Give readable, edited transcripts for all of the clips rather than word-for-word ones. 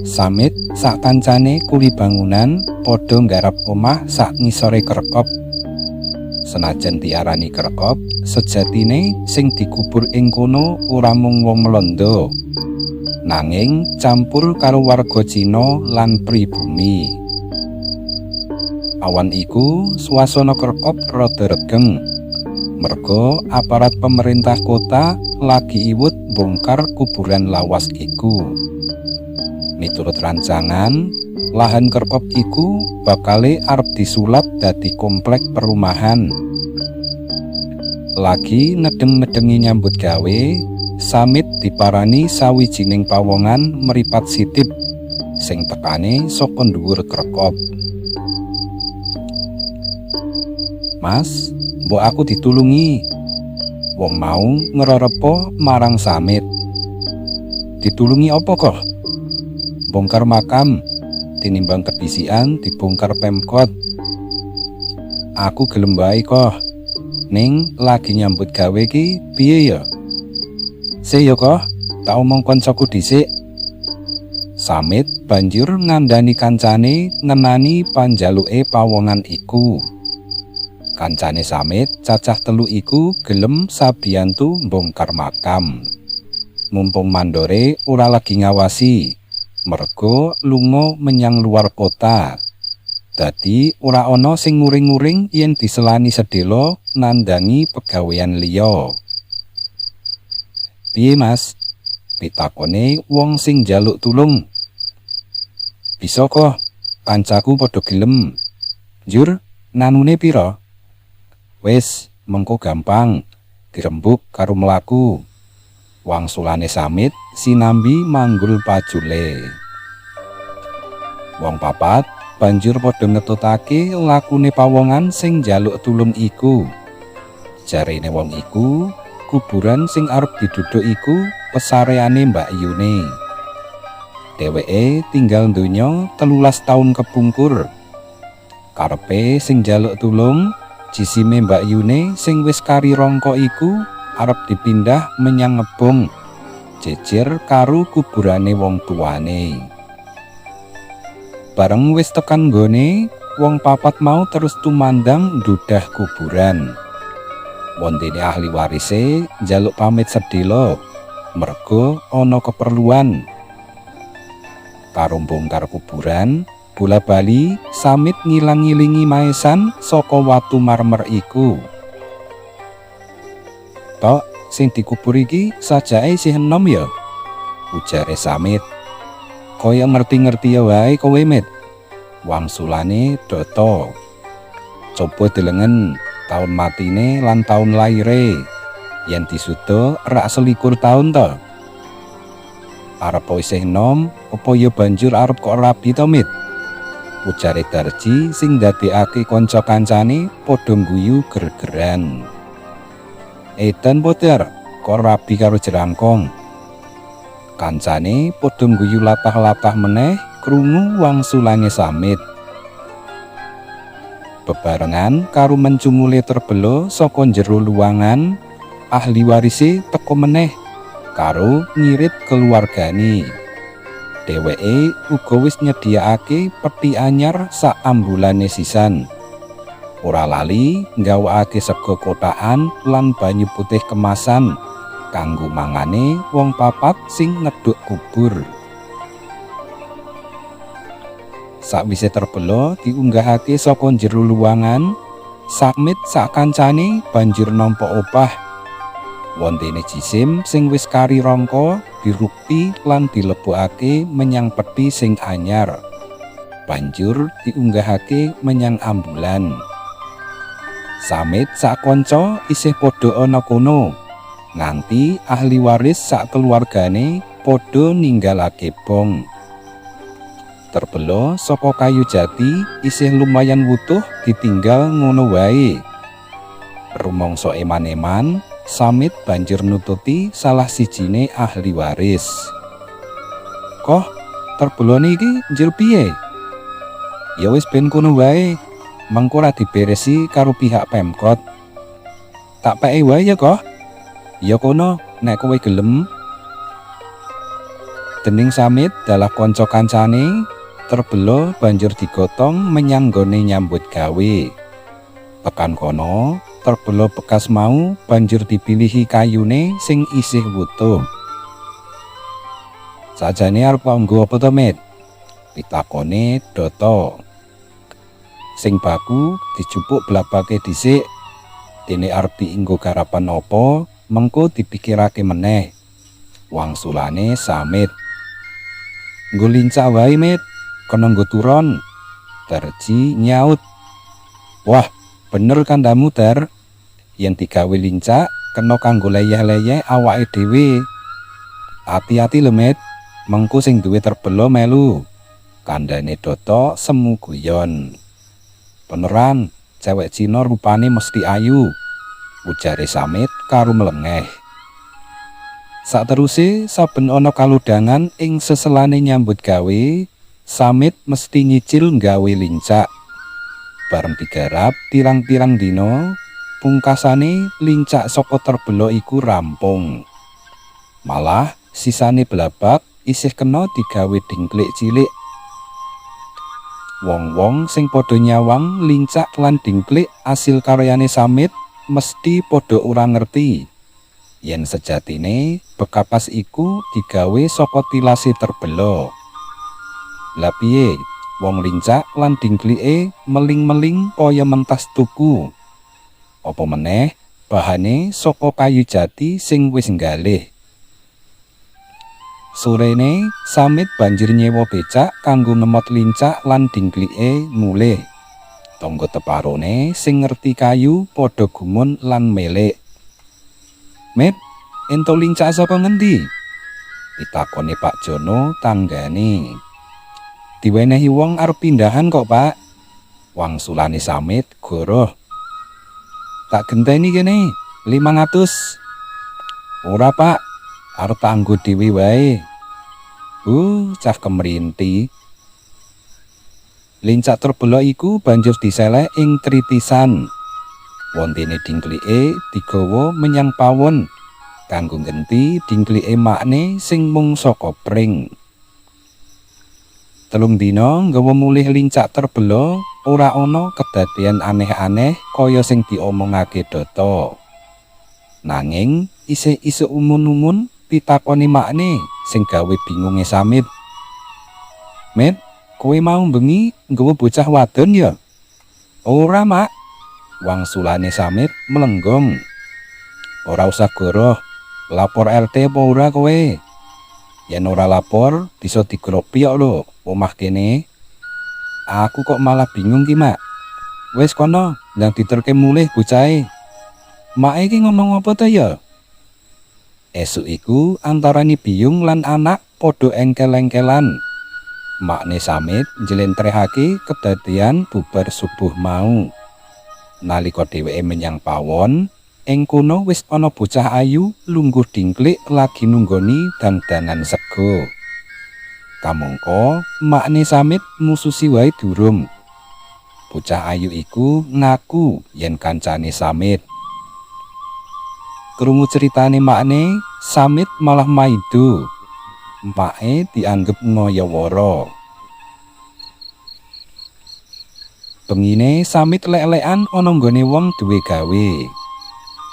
Samit sak kancane kuli bangunan padha nggarap omah sak ngisore kerkop. Senajan diarani kerkop, sejatine sing dikubur ing kono ora mung wong Mlondo, nanging campur karo warga Cina lan pribumi. Awan iku swasana kerkop rada regeng. Merga aparat pemerintah kota lagi iwut bongkar kuburan lawas iku. Miturut rancangan, lahan kerkop iku bakale arep disulap dadi komplek perumahan. Lagi nedeng-nedengi nyambut gawe, Samit diparani sawijining pawongan mripat sithip sing tekane saka dhuwur kerkop. "Mas, mbok aku ditulungi." Wong mau ngererepa marang Samit. "Ditulungi apa kok?" "Bongkar makam, tinimbang kedisian dibongkar Pemkot." "Aku gelem wae kok. Ning lagi nyambut gawe ki piye ya?" "Se ya kok, tak omong koncoku dhisik." Samit banjur ngandani kancane ngenani panjaluke pawongan iku. Kancane Samit cacah telu iku gelem sabiyantu bongkar makam. Mumpung mandore ora lagi ngawasi, merga lunga menyang luar kota. Dadi ora ana sing nguring-nguring yen diselani sedhela nandangi pegawean liya. "Piye, Mas?" pitakone wong sing njaluk tulung. "Bisa kok, kancaku padha gelem. Njur nanune pira?" "Wis, mengko gampang dirembuk karo mlaku." Wangsulane Samit sinambi manggul pajule. Wong papat banjur padha ngetutake lakune pawongan sing njaluk tulung iku. Jarene wong iku, kuburan sing arep diduduk iku pesareane Mbak Yune. Dheweke tinggal donya 13 taun kepungkur. Karepe sing njaluk tulung, jisime Mbak Yune sing wis kari rangka iku arep dipindah menyang ngebong jejer karo kuburane wong tuane. Bareng wis tekan nggone, wong papat mau terus tumandang ndudah kuburan. Wondene ahli warise njaluk pamit sedhela merga ana keperluan. Karo bongkar kuburan, bola-bali Samit ngilang-ngilingi maesan saka watu marmer iku. "Tok, sing dikubur iki sajake isih enom ya?" ujare Samit. "Kaya ngerti-ngerti ya wae kowe, Mit," wangsulane Doto. "Coba delengen taun matine lan taun laire. Yen disuda rak 21 taun to. Arep isih enom apa ya banjur arep kok rabi to, Mit?" ujare Darji sing ndadekake kanca kancane padha guyu gergeran. "Edan po, Dar, kok rabi karo jerangkong." Kancane padha guyu latah-latah meneh krungu wangsulane Samit. Bebarengan karo mencungule terbela saka njero luwangan, ahli warise teka meneh karo ngirit keluargane. Dheweke uga wis nyediakake peti anyar sak ambulane sisan. Ora lali nggawakake sega kotakan lan banyu putih kemasan kanggo mangane wong papat sing ngeduk kubur. Sakwise terbela diunggahake saka njero luwangan, Samit sak kancane banjur nampa opah. Wondene jisim sing wis kari rangka dirukti lan dilebokake menyang peti sing anyar. Banjur diunggahake menyang ambulan. Samit sak kanca isih padha ana kono nganti ahli waris sak keluargane padha ninggalake bong. Terbela saka kayu jati isih lumayan wutuh ditinggal ngono wae. Rumangsa eman-eman, Samit banjur nututi salah sijine ahli waris. "Koh, terbelane iki njur piye?" "Ya wis ben kono wae. Mengko ora diberesi karo pihak Pemkot." "Tak peke wae ya, Koh?" "Ya kono, nek kowe gelem." Dening Samit dalah kanca kancane, terbela banjur digotong menyang nggone nyambut gawe. Tekan kono, terbela bekas mau banjur dipilihi kayune sing isih wutuh. Sajane arep nganggo apa to, Mit? Pitakone Doto. Sing baku dijupuk blabake dhisik. Dene arep dienggo garapan apa, mengko dipikirake meneh. Wangsulane Samit. Nggo lincak wae, Mit. Kena nggo turon. Darji nyaut. Wah, bener kandamu, Dar. Yen digawe lincak, kena kanggo leyeh-leyeh awake dhewe. Ati-ati lho, Mit. Mengko sing duwe terbela melu. Kandhane Doto semu guyon. Beneran, cewek Cina rupane mesti ayu. Ujare Samit karo mlengeh. Sakteruse saben ana kalodhangan ing seselane nyambut gawe, Samit mesti nyicil nggawe lincak. Bareng digarap pirang-pirang dina, pungkasane lincak saka terbela iku rampung. Malah sisane blabak isih kena digawe dingklik cilik. Wong-wong sing padha nyawang lincak lan dingklik asil karyane Samit mesti padha ora ngerti yen sejatine bekapas iku digawe saka tilase terbela. Lah piye, wong lincak lan dingklike meling-meling kaya mentas tuku. Apa meneh bahane saka kayu jati sing wis nggalih. Sorene Samit banjur nyewa becak kanggo ngemot lincak lan dingklike mulih. Tangga teparone sing ngerti kayu padha gumun lan melik. Mit, entuk lincak saka ngendi? Pitakone Pak Jono tanggane. Diwenehi wong arep pindahan kok, Pak. Wangsulane Samit goroh. Tak genteni kene, 500. Ora, Pak. Arep tak anggo dhewe wae. Cah kemrinti. Lincak terbela iku banjur diseleh ing tritisan. Wontene dingklike digawa menyang pawon kanggo nggenti dingklike makne sing mung saka pring. 3 dina nggawa mulih lincak terbela ora ana kedadean aneh-aneh kaya sing diomongake Doto. Nanging isih isuk umun-umun pitakone makne sing gawe bingunge Samit. Mit, kowe mau bengi nggawa bocah wadon ya? Ora, Mak. Wangsulane Samit mlenggong. Ora usah goroh. Lapor RT apa ora kowe? Yen ora lapor, bisa digropiok lho omah kene. Aku kok malah bingung ki, Mak. Wis kono, ndang diterke mulih bocahe. Make iki ngomong apa ta ya? Esuk iku antarane biyung lan anak padha engkel-engkelan. Makne Samit njlentrehake kedadean bubar subuh mau. Nalika dheweke menyang pawon, ing kono wis ana bocah ayu lungguh dingklik lagi nunggoni dangdangan sego. Kamangka makne Samit mususi wae durung. Bocah ayu iku ngaku yen kancane Samit. Krungu ceritane makne, Samit malah maido. Make dianggep ngayawara. Bengine Samit lek-lekan ana nggone wong duwe gawe.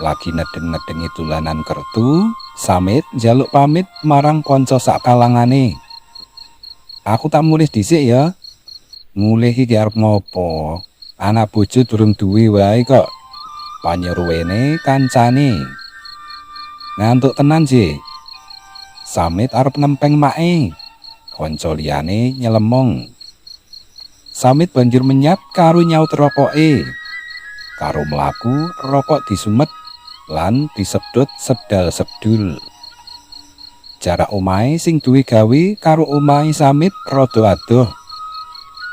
Lagi nedeng-nedengi dolanan kertu, Samit njaluk pamit marang kanca sakalangane. Aku tak mulih dhisik ya. Mulih iki arep ngopo? Anak bojo durung duwe wae kok. Panyeruwene kancane. Ngantuk tenan, Je. Samit arep nempeng make. Kanca liyane nyelemong. Samit banjur menyat karo nyaut rokoke. Karo mlaku, rokok disumet lan disedot sedal-sedul. Jarak omahe sing duwe gawe karo omahe Samit rada adoh.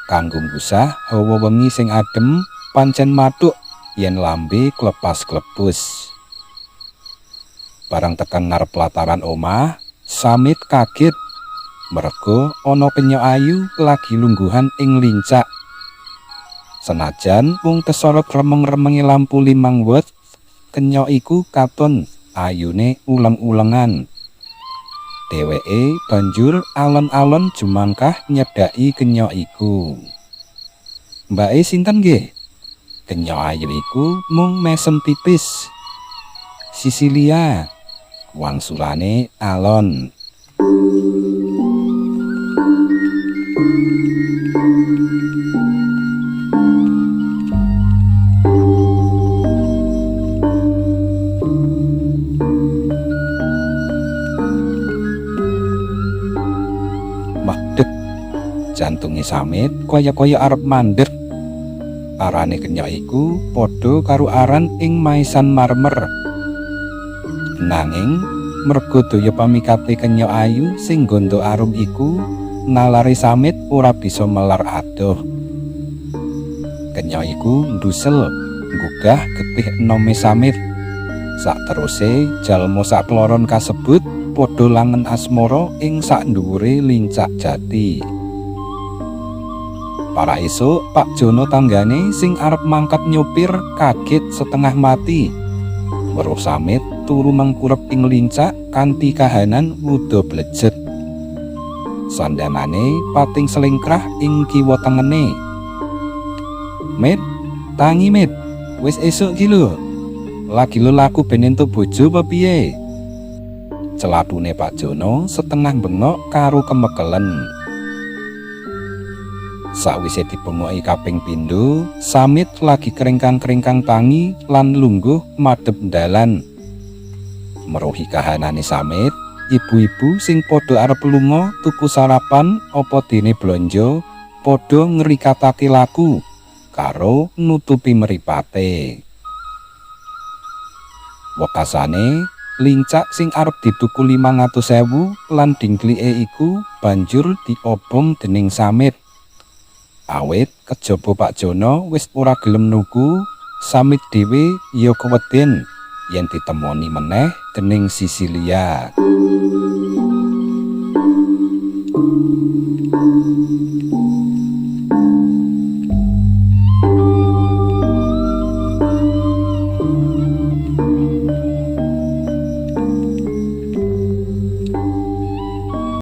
Kanggo ngusah hawa wengi sing adem pancen mathuk yen lambe klepas-klepus. Barang tekan ngarep pelataran omah, Samit kaget merga ana kenyok ayu lagi lungguhan ing lincak. Senajan mung kesorot remeng-remengi lampu 5 watt, kenyok iku katon ayune uleng-ulengan. Dheweke banjur alon-alon jumangkah nyedhaki kenya iku. Mbake sinten nggih? Kenya ayu iku mung mesem tipis. Sisilia, wangsulane alon. Medhek jantunge Samit kaya-kaya arep mandeg. Arane kenya iku padha karo aran ing maesan marmer. Nanging merga daya pamikate kenya ayu sing gondo arum iku, nalare Samit ora bisa melar adoh. Kenya iku ndusel nggugah getih enome Samit. Sakteruse jalma sakloron kasebut padha langen asmara ing sakndhuwure lincak jati. Para esuk Pak Jono tanggane sing arep mangkat nyopir kaget setengah mati. Weruh Samit turu mengkurep ing lincak kanthi kahanan wuda blejet. Sandhanane pating selingkrah ing kiwa tengene. Mit, tangi Mit, wis esuk ki lho. Lagi lo laku ben entuk bojo apa piye? Celatune Pak Jono setengah bengok karo kemekelen. Sakwise dibengoki kaping pindho, Samit lagi kringkang-kringkang tangi lan lungguh madhep dalan. Meruhi kahanane Samit, ibu-ibu sing padha arep lunga tuku sarapan apa dene blonjo padha ngrikatake laku karo nutupi mripate. Wekasane, lincak sing arep dituku 500.000 lan dingklike iku banjur diobong dening Samit. Awit kejaba Pak Jono wis ora gelem nuku, Samit dhewe ya keweden yen ditemoni meneh dening Sisilia.